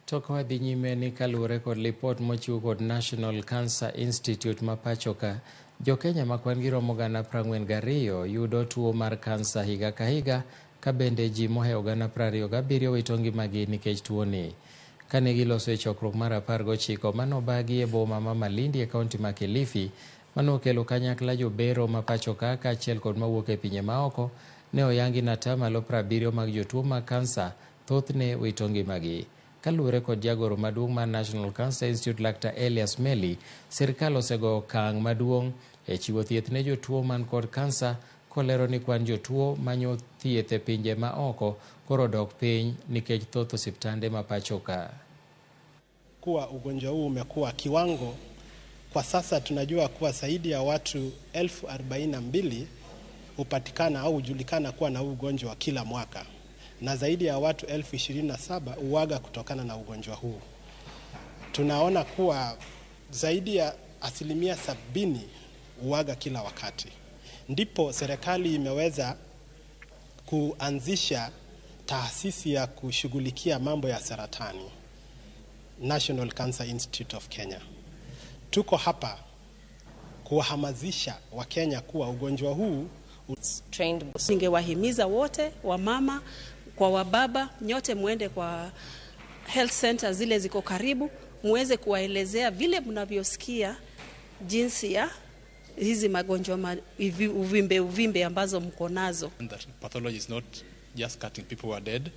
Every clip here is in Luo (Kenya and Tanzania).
To ka wadhi nyime ni kaluwore kod lipot mochiw kod National Cancer Institute ma pachoka, jokenya ma kwan gi romo 42,000 yudo tuo mar kansa higa ka higa, ka bende ji mohewo 27,000 wito ngimagi nikech tuoni. Kane giloso e chokruok mar 19 manobagi e boma ma Malindi e kaunti ma Kilifi, manokelo kanyakla jobero ma pachoka kaachiel kod mawuok e pinje maoko, ne oyangi ni 70% mag jotuo mag kansa thothne wito ngimagi. Kaluwore kod jagoro maduong' mar National Cancer Institute Laktar Elias Meli, sirkal osegoyo okang' maduong' e chiwo thieth ne jotuo man kod kansa, kolero ni kwan jotuo manyo thieth e pinje ma oko koro dok piny nikech thoth osiptande ma pachoka. Kuwa ugonjwa huu umekuwa kiwango kwa sasa tunajua kuwa zaidi ya watu 42,000 hupatikana au hujulikana kuwa na ugonjwa kila mwaka, na zaidi ya watu 27,000 huaga kutokana na ugonjwa huu. Tunaona kuwa zaidi ya 70% huaga kila wakati. Ndipo serikali imeweza kuanzisha taasisi ya kushughulikia mambo ya saratani, National Cancer Institute of Kenya. Tuko hapa kuwahamasisha Wakenya kuwa ugonjwa huu trained. Ningewahimiza wote wamama kwa wababa nyote muende kwa health center zile ziko karibu, muweze kuwaelezea vile mnavyosikia jinsi ya hizi magonjwa uvimbe uvimbe ambazo mko nazo. That pathology is not just cutting people who are dead.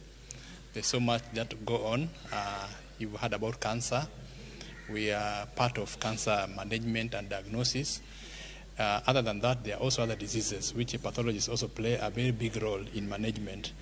There's so much that go on. You've heard about cancer. We are part of cancer management and diagnosis. Other than that, there are also other diseases which pathologists also play a very big role in management.